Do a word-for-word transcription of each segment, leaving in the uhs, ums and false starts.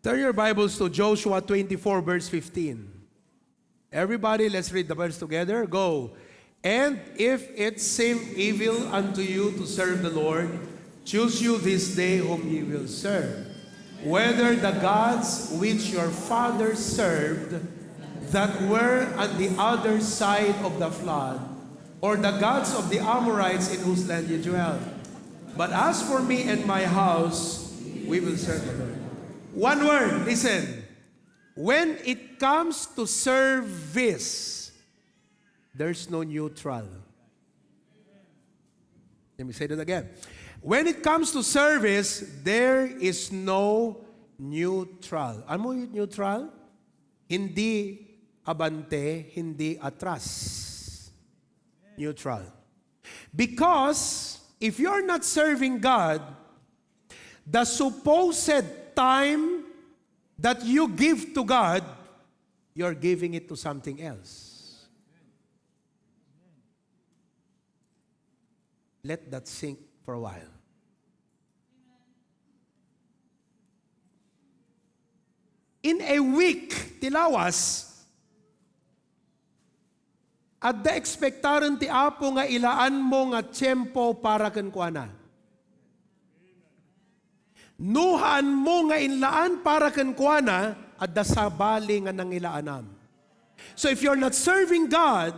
Turn your Bibles to Joshua twenty-four, verse fifteen. Everybody, let's read the verse together. Go. "And if it seem evil unto you to serve the Lord, choose you this day whom ye will serve, whether the gods which your fathers served, that were on the other side of the flood, or the gods of the Amorites in whose land ye dwell. But as for me and my house, we will serve the Lord." One word, listen. When it comes to service, there's no neutral. Let me say that again. When it comes to service, there is no neutral. Ano yung neutral? Hindi abante, hindi atras. Neutral. Because if you're not serving God, the supposed time that you give to God, you're giving it to something else. Let that sink for a while. In a week, ti lawas, adda ekspektaren ti Apo nga ilaanmo nga tiempo para kenkuana. No haanmo nga inlaan para kenkuana, adda sabali nga nangilaanam. So if you're not serving God,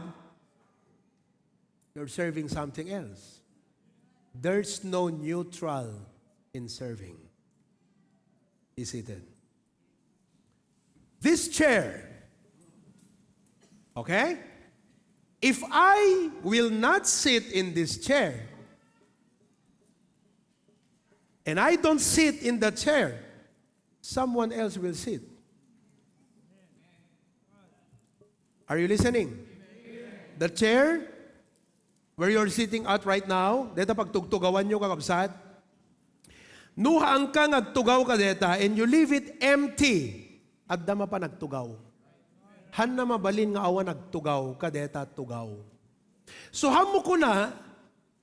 you're serving something else. There's no neutral in serving. Be seated. This chair, okay? If I will not sit in this chair, and I don't sit in the chair, someone else will sit. Are you listening? The chair where you're sitting at right now, deta pagtugtugawan nyo, kakabsat. No haanka nga agtugaw ka deta and you leave it empty, adda mapan agtugaw. Hanna mabalin nga awan agtugaw ka deta tugaw. So, haanmo kuna,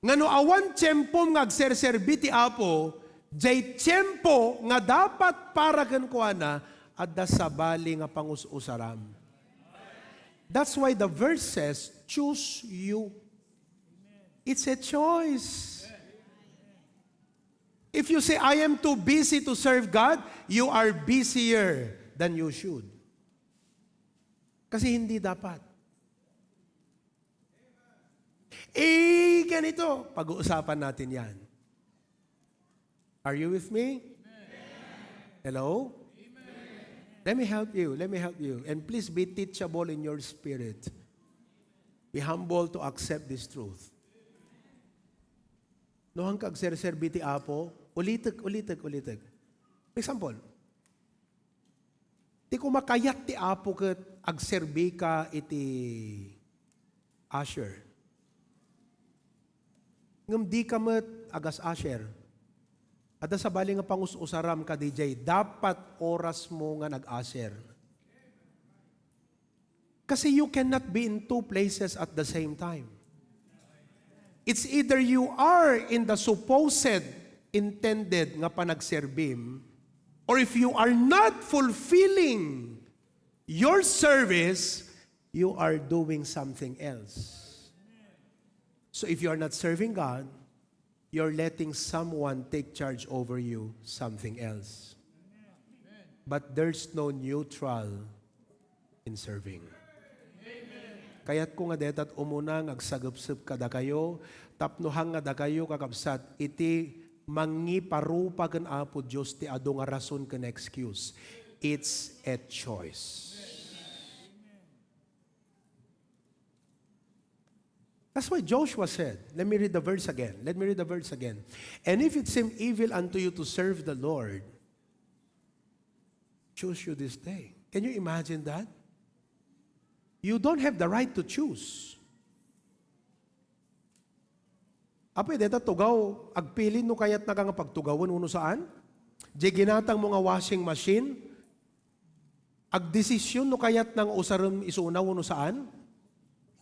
nga no awan tiempom nga agserserbi ti Apo, jay tiempo nga dapat para kenkuana, adda sabali nga pangus-usaram. That's why the verse says, "Choose you." It's a choice. If you say, "I am too busy to serve God," you are busier than you should. Kasi hindi dapat. Eh, ganito, pag-uusapan natin yan. Are you with me? Hello? Let me help you. Let me help you. And please be teachable in your spirit. Be humble to accept this truth. No, haanka agserserbi ti Apo, ulitek, ulitek, ulitek. Example, ti kumakayat ti Apo ket agserbi ka iti usher. Ngem di ka met agas-usher. Adda sabali nga pangus-usaram kadi jay dapat oras mo nga nag-usher. Kasi you cannot be in two places at the same time. It's either you are in the supposed intended nga panagserbim, or if you are not fulfilling your service, you are doing something else. So if you are not serving God, you're letting someone take charge over you, something else. But there's no neutral in serving. Kayatko nga dayta umuna nga agsagepsep kadakayo, tapno haan nga dakayo, kakabsat, iti mangiparupa ken Apo Dios ti adu nga rason ken excuse. It's a choice. That's why Joshua said, let me read the verse again. Let me read the verse again. "And if it seem evil unto you to serve the Lord, choose you this day." Can you imagine that? You don't have the right to choose. Apay, deta tugaw, agpili no kayatnaka nga pagtugawen wenno saan. Jay ginatangmo nga washing machine, agdesisyon no kayatna nga usarem isuna wenno saan.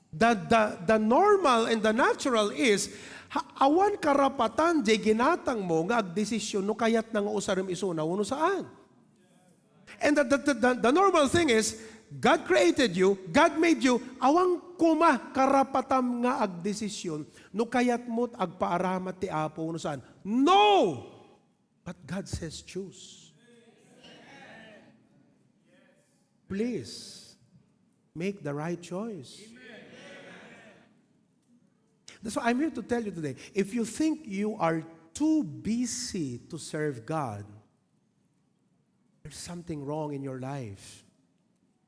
The, the, the normal and the natural is, ha-, awan karapatan jay ginatangmo nga agdesisyon no kayatna nga usarem isuna wenno saan. And the, the, the, the, the normal thing is, God created you, God made you, awan koma karapatam nga agdesisyon no kayatmo't agpaaramat ti Apo wenno saan. No! But God says, "Choose." Please, make the right choice. That's why I'm here to tell you today, if you think you are too busy to serve God, there's something wrong in your life.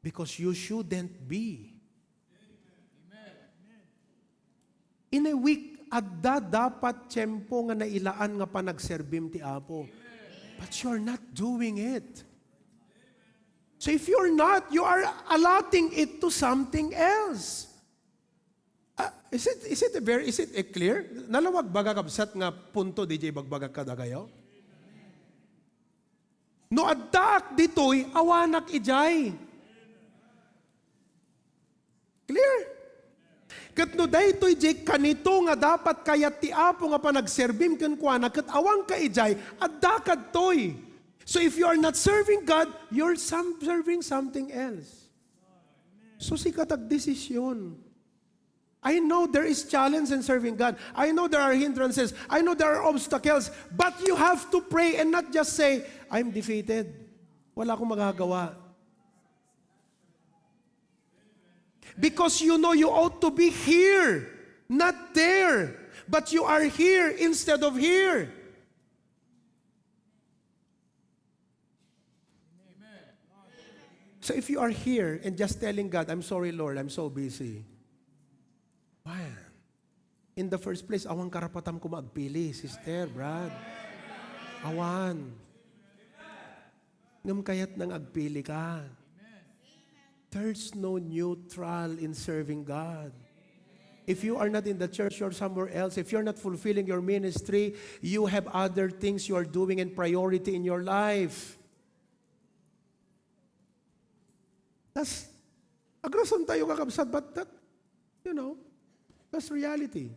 Because you shouldn't be. In a week, adda dapat tiempo nga nailaan nga panagserbim ti Apo. But you're not doing it. So if you're not, you are allotting it to something else. Ah, is it, is it a very, is it a clear? Nalawag ba, kakabsat, nga punto diay ibagbagak kadakayo? No addaak ditoy, awanak idiay. Clear? Ket no daytoy diay kanito nga dapat kayat ti Apo nga panagserbim kenkuana, ket awanka idiay, addaka ditoy. So if you are not serving God, you're some, serving something else. So sika agdesisyon. I know there is challenge in serving God. I know there are hindrances. I know there are obstacles. But you have to pray and not just say, "I'm defeated. Wala akong magagawa." Because you know you ought to be here, not there. But you are here instead of here. So if you are here and just telling God, "I'm sorry, Lord, I'm so busy." Man, in the first place, awan karapatam koma agpili, sister, Brad. Awan. Ngem kayatna nga agpili ka. There's no neutral in serving God. If you are not in the church, you're somewhere else. If you're not fulfilling your ministry, you have other things you are doing and priority in your life. Tas, agrason tayo, kakabsat, but that, you know, that's reality.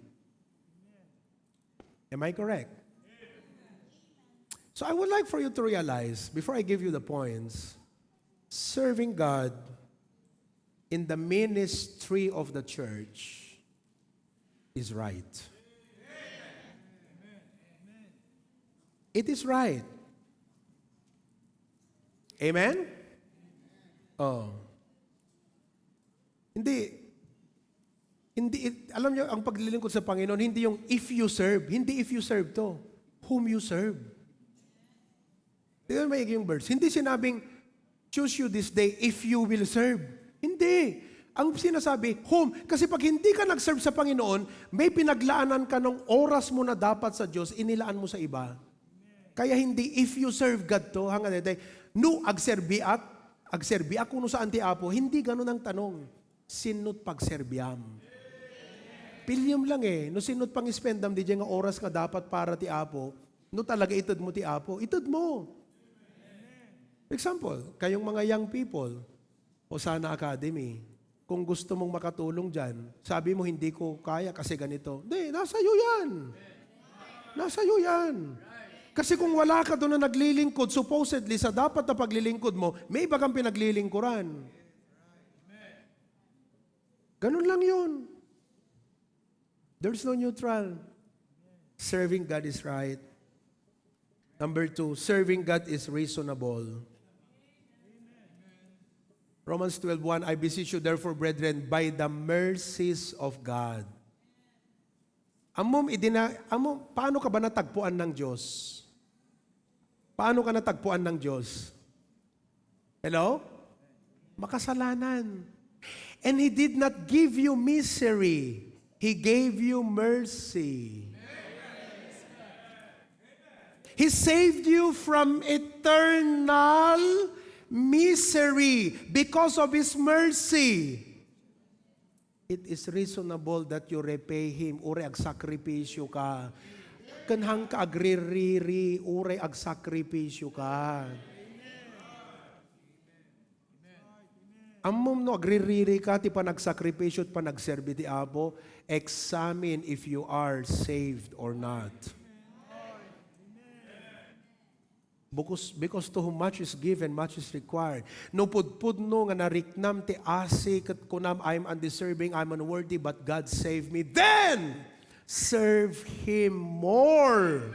Am I correct? So I would like for you to realize, before I give you the points, serving God in the ministry of the church is right. It is right. Amen? Oh. Hindi, hindi, it-, alam niyo, ang paglilingkod sa Panginoon, hindi yung "if you serve", hindi "if you serve" to. Whom you serve. Di ba may yung verse? Hindi sinabing, "Choose you this day if you will serve." Hindi. Ang sinasabi, "Whom?" Kasi pag hindi ka nag-serve sa Panginoon, may pinaglaanan ka ng oras mo na dapat sa Diyos, inilaan mo sa iba. Kaya hindi, "If you serve God" to, hanga daytoy, "No, agserbiak, agserbiak kuno saan ti Apo." Hindi ganun ang tanong. "Sino't pagserbiam?" Piliem lang eh. No, sino't pang-spendam diay nga oras nga dapat para ti Apo? No talaga ited mo ti Apo, ited mo. Example, kayong mga young people, Hosanna Academy. Kung gusto mong makatulong diyan, sabi mo, "Hindi ko kaya kasi ganito." Di, nasa iyo yan. Nasa iyo yan. Kasi kung wala ka doon na naglilingkod, supposedly, sa dapat na paglilingkod mo, may iba kang pinaglilingkuran. Ganun lang yun. There's no neutral. Serving God is right. Number two, serving God is reasonable. Romans twelve one, "I beseech you therefore, brethren, by the mercies of God." Ammom, idina-, ammom, paano ka ba natagpuan ng Diyos? Paano ka natagpuan ng Diyos? Hello? Makasalanan. "And He did not give you misery. He gave you mercy." He saved you from eternal misery because of His mercy. It is reasonable that you repay Him. Uray agsakripisyo ka. Ken hangka agririri, uray agsakripisyo ka. Ammom no agririri ka ti panagsakripisyo ket panagserbi ti Apo, examine if you are saved or not. Because, because to whom much is given, much is required. No pudpudno nga nariknam ti asi ket kunam, "I'm undeserving, I'm unworthy, but God saved me," then serve Him more.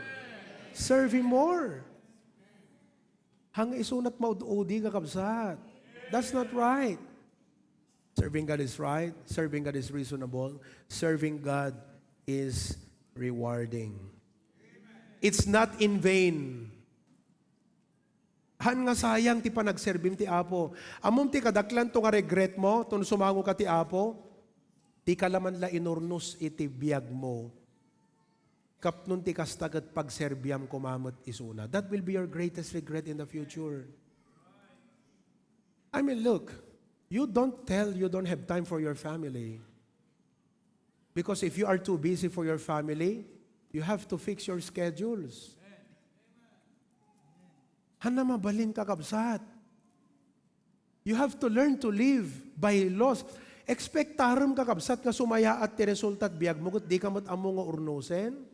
Serve Him more. Hang isunat maud-udi, kakabsat. That's not right. Serving God is right. Serving God is reasonable. Serving God is rewarding. It's not in vain. Han nga sayang ti panagserbim ti Apo. Ammom ti kadaklanto nga regret mo, ton sumango ka ti Apo, di ka la man la inurnos iti biag mo. Kapnon ti kasta ket pagserbiam koma met isuna. That will be your greatest regret in the future. I mean, look, you don't tell you don't have time for your family. Because if you are too busy for your family, you have to fix your schedules. Hanna mabalin, kakabsat. You have to learn to live by laws. Expectarem, kakabsat, nga sumayaat ti resultat biag mo ket di ka met ammo nga urnosen.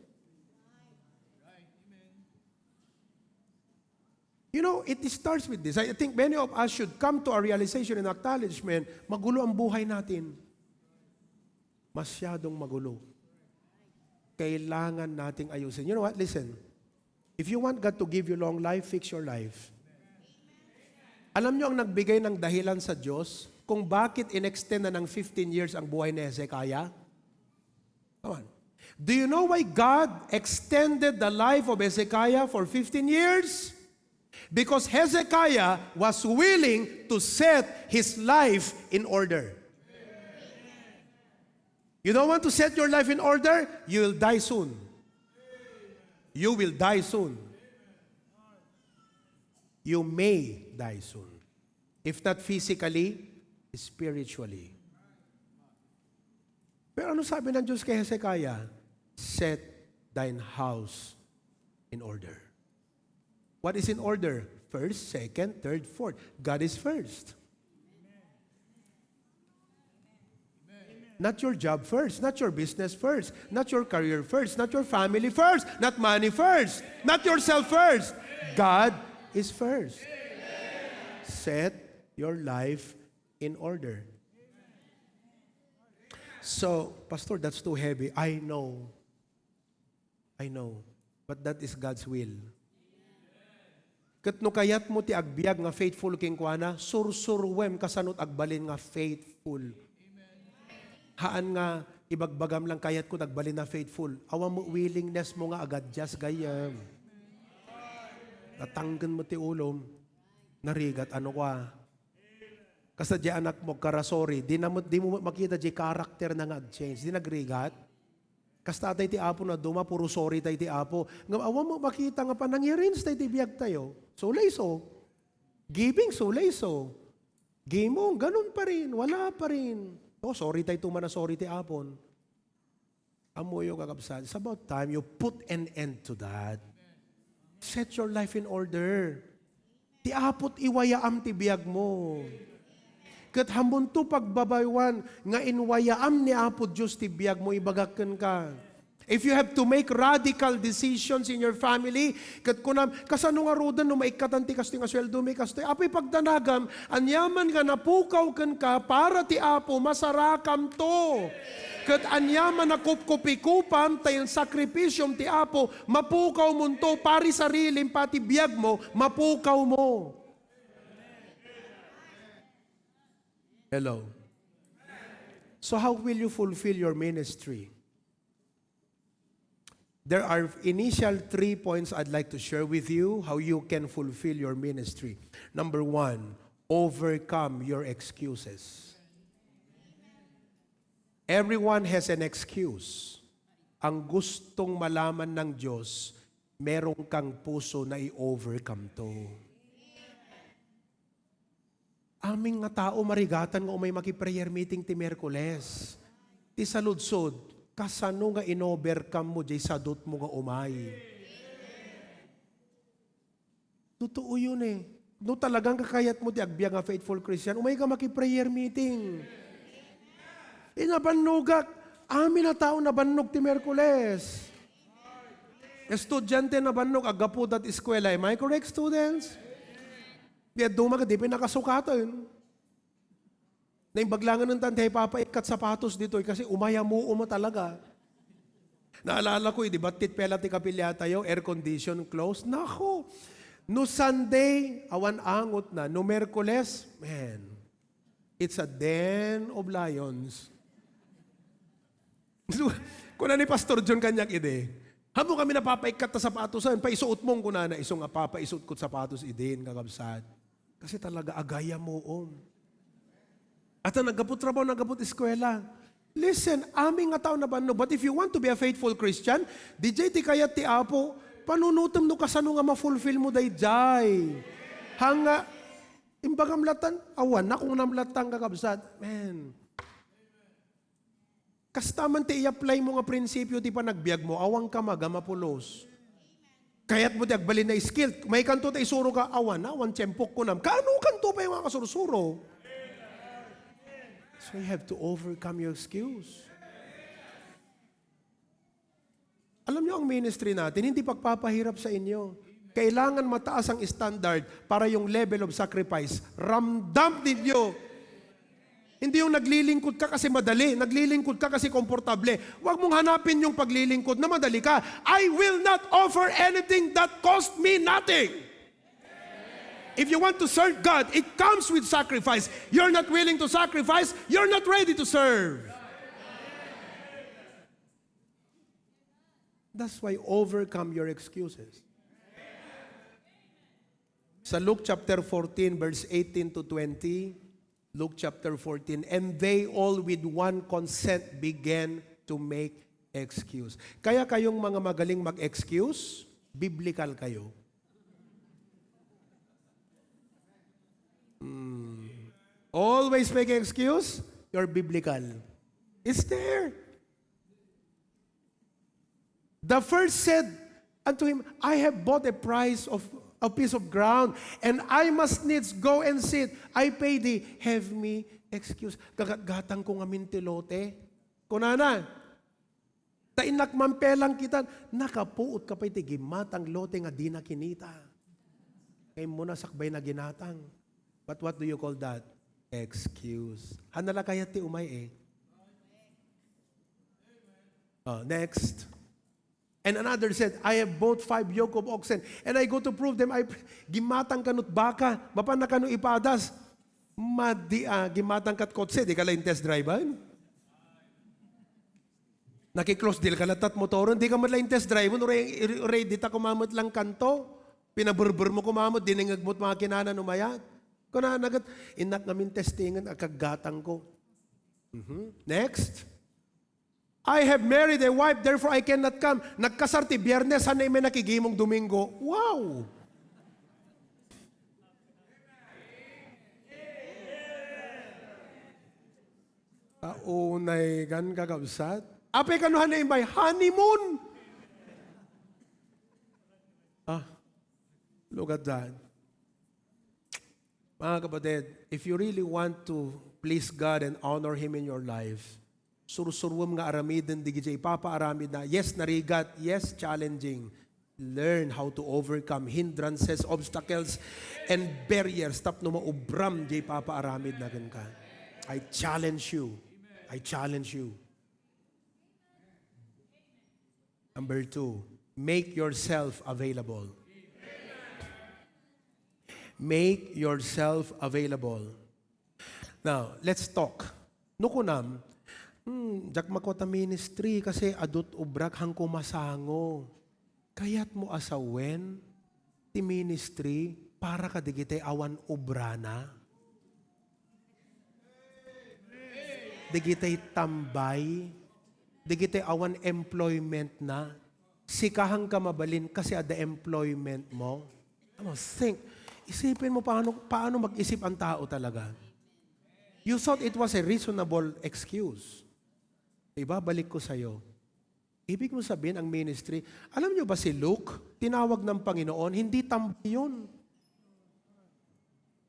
You know, it starts with this. I think many of us should come to a realization and acknowledgement, magulo ang buhay natin. Masyadong magulo. Kailangan nating ayusin. You know what? Listen. If you want God to give you long life, fix your life. Alam nyo ang nagbigay ng dahilan sa Diyos kung bakit in-extend na ng fifteen years ang buhay ni Hezekiah? Come on. Do you know why God extended the life of Hezekiah for fifteen years? Because Hezekiah was willing to set his life in order. You don't want to set your life in order? You will die soon. You will die soon. You may die soon. If not physically, spiritually. Pero ano sabi ng Diyos kay Hezekiah? "Set thine house in order." What is in order? First, second, third, fourth. God is first. Not your job first, not your business first, not your career first, not your family first, not money first, not yourself first. God is first. Set your life in order. So, "Pastor, that's too heavy." I know. I know. But that is God's will. Ket no kayatmo ti agbiag nga faithful kenkuana, sursuruem kasano ti agbalin nga faithful. Haan nga ibagbagam lang, "Kayatko ti agbalin a faithful." Awan met willingness mo nga agadias gayyem. Natangken mo ti ulom. Narigat, ano ka? Kasta di anak mo, kara, sorry. Di na mo, di mo makita di character na nga ag-change. Di nagrigat? Kasta tay ti Apo na duma, puro sorry tay ti Apo. Nga awan mo makita nga panangyarins tay ti biag tayo. Sulay so. Giving, sulay so. Gimong, ganun pa rin. Wala pa rin. Oh, sorry tay tuman a sorry ti Apon. Ammoyo, kakabsat, it's about time you put an end to that. Set your life in order. Ti Apo ti iwayaam ti biag mo. Ket hammonto pagbabaywan nga inwayaam ni Apo Dios ti biag mo, ibagak kenka. If you have to make radical decisions in your family, ket kunam, "Kasano ngaruden no maikkatan ti kastoy nga sueldo mi kastoy?" Apo, ipagdanagam, aniaman nga napukaw kenka para ti Apo, masarakamto. Ket aniaman a kupkupikupam ta insakripisyom ti Apo, mapukawmonto, pari sarilim, pati biag mo, mapukaw mo. Hello. So how will you fulfill your ministry? There are initial three points I'd like to share with you how you can fulfill your ministry. Number one, overcome your excuses. Everyone has an excuse. Ang gustong malaman ng Diyos, meron kang puso na i-overcome to. Amin nga tao marigatan nga umay maki-prayer meeting ti Miyerkules. Ti saludsod, kasano nga in-overcome mo diay sadut mo nga umay? Totoo yun eh. No talagang kakayat mo ti agbiag nga faithful Christian, umay ka maki-prayer meeting. Inabannogak, amin a tao nabannog ti Miyerkules. Estudiante na bannog, aggapu dat eskwela. Am I correct, students? Di aduma ka, di pinakasukaten. Naimbag langen ita ti papaikkat sapatos ditoy kasi umayamuom talaga. Naalala ko, idi battit pela ti kapiliatayo, air condition, close. Nako! No Sunday, awan angot na. No Merkules, man, it's a den of lions. Kuna ni Pastor John kaniak idi, "Haanmo kami napapaikkat ta sapatosen, paisuotmo," kunana, isu nga papaisuot ko sapatos idin, kakabsat. Kasi talaga, agayamuom. At ang naggapu trabaho, naggapu eskwela. Listen, amin nga tao na banno. But if you want to be a faithful Christian, diay ti kayat ti Apo, panunotem no kasano nga ma-fulfill mo daydiay. Hanga, imbagam latan, awan, nakong namlatan, kakabsat. Man. Kasta man ti i-apply mo nga prinsipyo ti panagbiag mo, awan ka maga mapulos. Kayat mo ti agbalin na skill. May kanto ta isuro ka, awan, awan, tiyempok ko nam. Kaano kanto pa yung mga kasursuro? So you have to overcome your excuse. Alam niyo, ang ministry natin, hindi pagpapahirap sa inyo. Kailangan mataas ang standard para yung level of sacrifice. Ramdam ninyo. Hindi yung naglilingkod ka kasi madali, naglilingkod ka kasi komportable. Huwag mong hanapin yung paglilingkod na madali ka. I will not offer anything that cost me nothing. If you want to serve God, it comes with sacrifice. You're not willing to sacrifice, you're not ready to serve. That's why overcome your excuses. Sa Luke chapter fourteen, verse eighteen to twenty, Luke chapter fourteen, "And they all with one consent began to make excuse." Kaya kayong mga magaling mag-excuse, biblical kayo. Hmm. Always make excuse, you're biblical. It's there. The first said unto him, "I have bought a price of a piece of ground, and I must needs go and see it. I pay thee, have me excuse." Gagatgatang ko ngamin ti lote. Kunana, ta innak mampelang kita, nakapuot ka pa iti gimmatang lote nga dina kinita. Kay mo na sakbay na ginatang. But what do you call that? Excuse. Hanala kayat ti umay eh. Oh, next. And another said, "I have bought five yoke of oxen, and I go to prove them." Ay, gimmatang kanut baka, mapan na kano ipadas. Madi, ah, gimmatang kat kotse, di ka lang test drive-an? Naki-close deal ka latat motoron, di ka man lang test drive-an, uray, uray, di ta kumamot lang kanto. Pinaburbur mo kumamot, diningag mo't makinana no mayat. Kuna nagat, innak ngamin testingan, akaggatang ko. Mhm. Next. "I have married a wife, therefore I cannot come." Nagkasar ti Biyernes, saan na may nakigimong Domingo? Wow! Aunay kan kakabsat. Apay kano hanay may honeymoon? Ah, look at that. Mga kapatid, if you really want to please God and honor Him in your life, sursuruem nga aramiden digidiay ipapaaramid na, yes, narigat, yes, challenging. Learn how to overcome hindrances, obstacles, and barriers tapno maubram diay ipapaaramid na kenka. I challenge you. I challenge you. Number two, make yourself available. Make yourself available. Now, let's talk. No kunam, "Hmm, diak makua ta ministry kasi adu't ubrak, haanko masango." Kayat mo a sawen ti ministry para kadigiti awan obrana? Digiti tambay, digiti awan employment na, sika haanka mabalin kasi adda employment mo. Ano, think, isipin mo paano, paano mag-isip ang tao talaga. You thought it was a reasonable excuse. Ibabalik ko sa'yo. Ibig mo sabihin ang ministry, alam niyo ba si Luke, tinawag ng Panginoon, hindi tambay yun.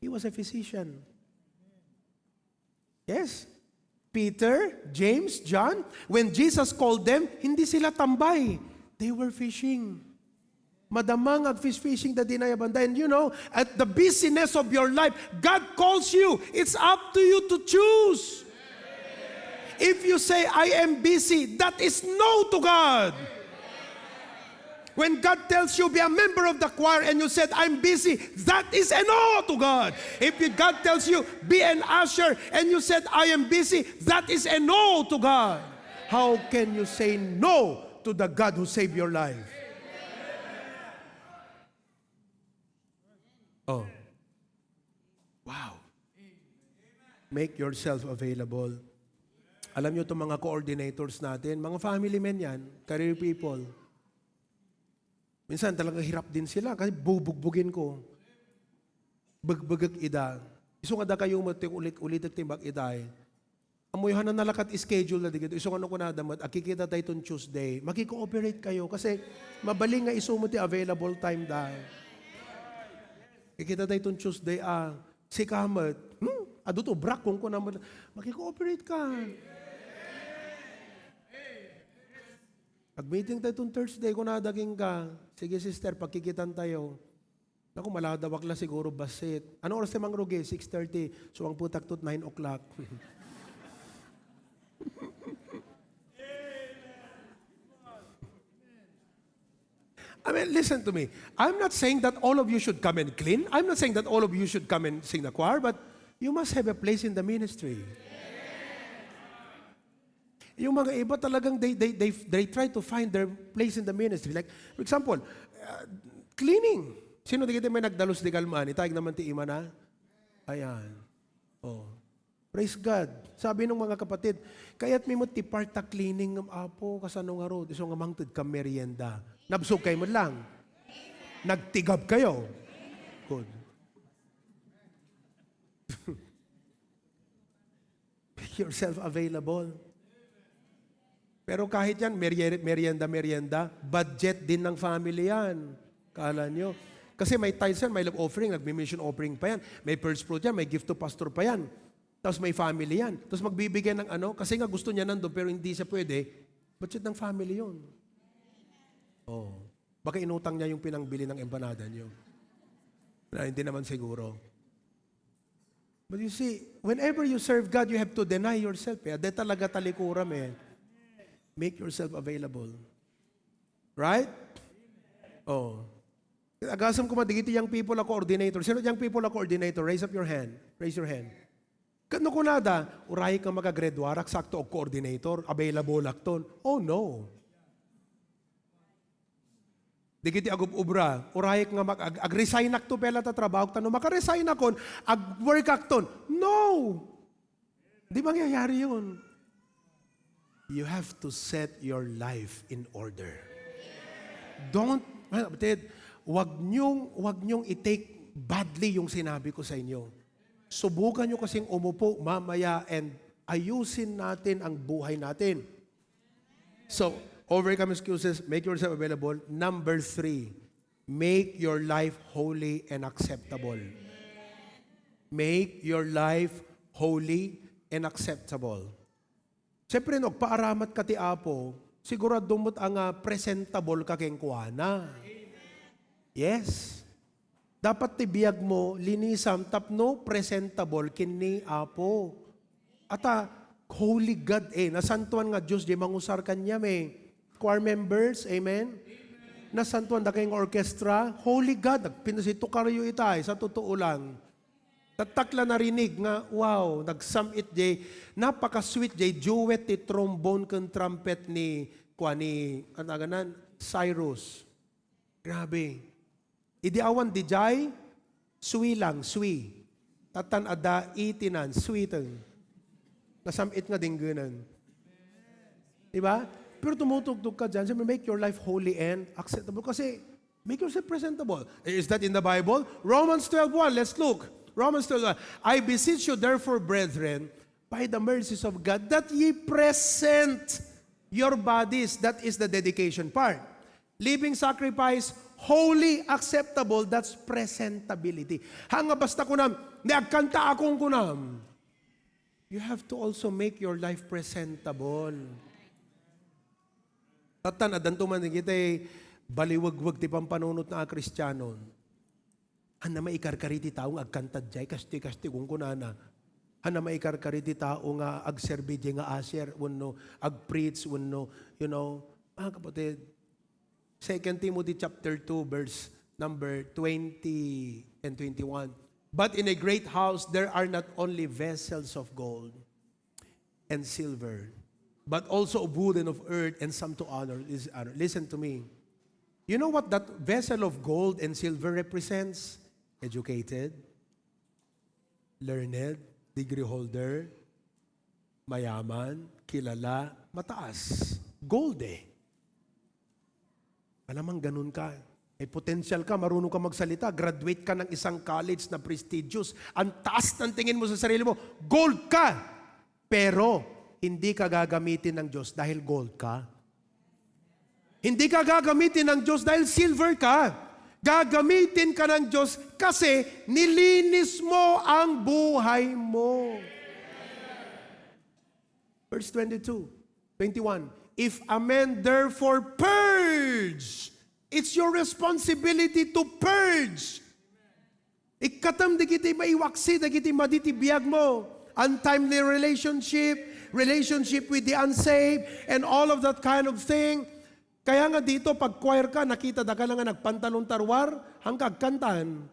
He was a physician. Yes. Peter, James, John, when Jesus called them, hindi sila tambay. They were fishing. Madama nga agfish-fishing da dinay a banda. And you know, at the busyness of your life, God calls you. It's up to you to choose. If you say, "I am busy," that is no to God. When God tells you, "Be a member of the choir," and you said, "I'm busy," that is a no to God. If you- God tells you, "Be an usher," and you said, "I am busy," that is a no to God. How can you say no to the God who saved your life? Oh. Wow. Make yourself available. Alam niyo itong mga coordinators natin, mga family men yan, career people. Minsan talaga hirap din sila kasi bubugbugin ko. Bugbugek ida. Isu nga da kayo mo, ulit-ulit timbak ida eh. Amoy hana nalakat schedule na digito. Isu nga no kunada met, "Agkikita tayo ton Tuesday." Maki-cooperate kayo kasi mabalin nga isu mo ti available time da. "Agkikita tayo ton Tuesday, ah." Sika met, "Hmm? Adu to, brak," kung kuna met, "Maki-cooperate ka." "Ag-meeting tayo ton Thursday," kunada kenka. "Sige, sister, pagkikitan tayo." Naku, maladawak la siguro bassit. Ano oras ti mangrugi? Six thirty. So, ang putak tot nine o'clock. I mean, listen to me. I'm not saying that all of you should come and clean. I'm not saying that all of you should come and sing the choir, but you must have a place in the ministry. Yung mga iba talagang they, they, they, they try to find their place in the ministry. Like, for example, uh, cleaning. Sino di kita may nagdalus di kalman? Itayag naman ti imana. Ayan. Oh. Praise God. Sabi ng mga kapatid, "Kayat mi mo ti part ta cleaning ng Apo, kasano nga road? Isu nga mangted ka merienda." Nabsog kayo mo lang. Nagtigab kayo. Good. Make yourself available. Pero kahit yan, merie-, merienda, merienda, budget din ng family yan. Kala nyo? Kasi may tithes yan, may love offering, nagmi-mission offering pa yan, may first fruit yan, may gift to pastor pa yan. Tapos may family yan. Tapos magbibigay ng ano, kasi nga gusto niya nandun, pero hindi siya pwede, budget ng family yun. Oh. Baka inutang niya yung pinangbili ng empanada nyo. Na, hindi naman siguro. But you see, whenever you serve God, you have to deny yourself. Eh. Adi talaga talikuram eh. Make yourself available. Right? Oh. Agasem koma, digiti young people a coordinator. Sino young people a coordinator? Raise up your hand. Raise your hand. Ket no kunada, "Urayek nga makagraduarak, sakto og coordinator, available akton." Oh no. Digiti agub-ubra, "Urayek nga mag-, ag-, agresign akto pela ta trabaho, ta no makaresign akon, ag-work akton." No! Di mangyayari yun. You have to set your life in order. Don't, mga kapatid, wag niyong, wag niyong i-take badly yung sinabi ko sa inyo. Subukan niyo kasing umupo mamaya and ayusin natin ang buhay natin. So, overcome excuses, make yourself available. Number three, make your life holy and acceptable. Make your life holy and acceptable. Siyempre, no, agpaaramat ka ti Apo, sigurado met nga presentable ka kenkuana. Yes. Dapat ti biag mo, linisam, tapno presentable ken ni Apo. Ata, holy God eh, nasantuan nga Dios, di mangusar kaniam eh. Choir members, amen? Nasantuan, dakay nga orchestra, holy God, nagpinasitukaryo itay, sa totoo lang. Tatta la narinig nga, wow, nagsam-it jay, napaka-sweet jay, duet ti trombone ken trumpet ni, kua ni, ano aganan? Cyrus. Grabe. Idi awan dijay, swi lang, swi. Tattan adda itinan, switen. Nasam-it nga dinggenan. Di ba? Pero tumutugtog ka dyan, siyempre, make your life holy and acceptable. Kasi, make yourself presentable. Is that in the Bible? Romans twelve one, let's look. Romans twelve one, "I beseech you, therefore, brethren, by the mercies of God, that ye present your bodies," that is the dedication part, "living sacrifice, holy, acceptable," that's presentability. Hanga basta kunam, ni agkanta akong kunam. You have to also make your life presentable. Tattan, addanto man dagiti baliwegweg ti pampanunotna a Kristiano. Ania maikarkari ti tao nga agkanta diay, kastoy, kastoy, kunkunana. Ania maikarkari ti tao nga agserbi diay nga usher, wenno agpreach, wenno, you know, mga kapatid, Second Timothy chapter two, verse number twenty and twenty-one. "But in a great house there are not only vessels of gold and silver, but also of wood and of earth, and some to honor is honor." Listen to me. You know what that vessel of gold and silver represents? Educated, learned, degree holder, mayaman, kilala, mataas. Gold eh. Alam mo, ganun ka. May potential ka, marunong ka magsalita, graduate ka ng isang college na prestigious. Ang taas ng tingin mo sa sarili mo, gold ka. Pero, hindi ka gagamitin ng Diyos dahil gold ka. Hindi ka gagamitin ng Diyos dahil silver ka. Gagamitin ka ng Diyos kasi nilinis mo ang buhay mo. Verse twenty-two, twenty-one, "If a man therefore purge," it's your responsibility to purge. Ikkatem dagiti maiwaksi dagiti madi ti biag mo. Untimely relationship, relationship with the unsaved, and all of that kind of thing. Kaya nga dito, pag choir ka, nakita da ka na nga nagpantalon taruar, hangka agkantan.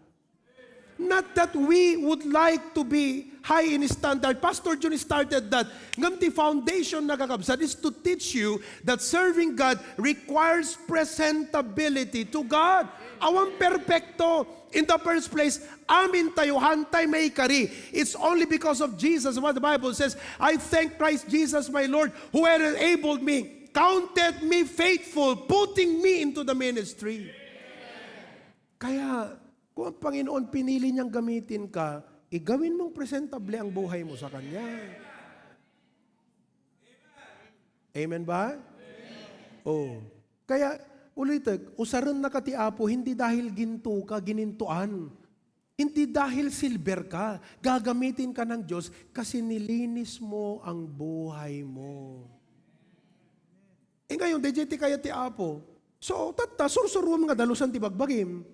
Not that we would like to be high in standard. Pastor Jun started that. Ngem ti foundation, nakakabsat, is to teach you that serving God requires presentability to God. Awan perpekto. In the first place, amin tayo, hantay maikari. It's only because of Jesus, what the Bible says, "I thank Christ Jesus my Lord, who enabled me, counted me faithful, putting me into the ministry." Kaya, kung ang Panginoon pinili niyang gamitin ka, igawin mong presentable ang buhay mo sa Kanya. Amen ba? Oh. Kaya, ulitek, usarennaka ti Apo, hindi dahil ginto ka, ginintuan. Hindi dahil silver ka. Gagamitin ka ng Diyos kasi nilinis mo ang buhay mo. Eh ngayon, daydiay ti kayat ti Apo. So, tatta, sursurom nga dalusan ti bagbagim.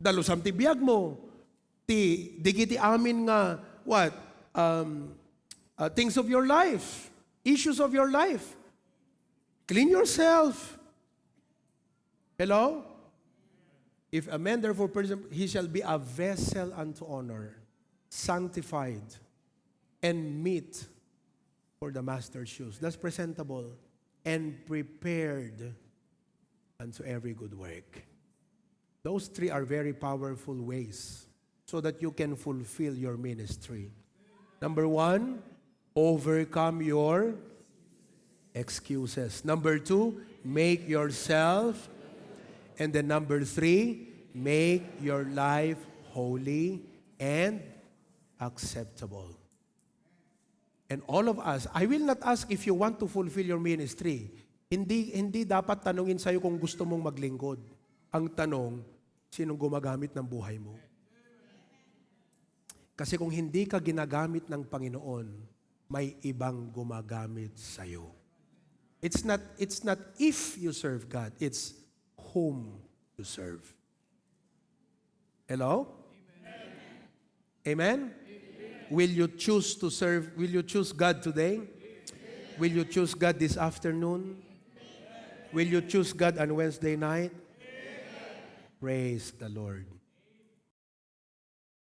Dalusam ti biag mo. Ti, dagiti amin nga, what? Um, uh, things of your life. Issues of your life. Clean yourself. Hello? "If a man therefore purge, he shall be a vessel unto honor, sanctified, and meet for the master's use." That's presentable and prepared unto every good work. Those three are very powerful ways so that you can fulfill your ministry. Number one, overcome your excuses. Number two, make yourself. And then number three, make your life holy and acceptable. And all of us, I will not ask if you want to fulfill your ministry. Hindi, hindi dapat tanungin sa'yo kung gusto mong maglingkod. Ang tanong, sinong gumagamit ng buhay mo? Kasi kung hindi ka ginagamit ng Panginoon, may ibang gumagamit sa'yo. It's not, it's not if you serve God, it's whom you serve. Hello? Amen? Will you choose to serve? Will you choose God today? Will you choose God this afternoon? Will you choose God on Wednesday night? Praise the Lord.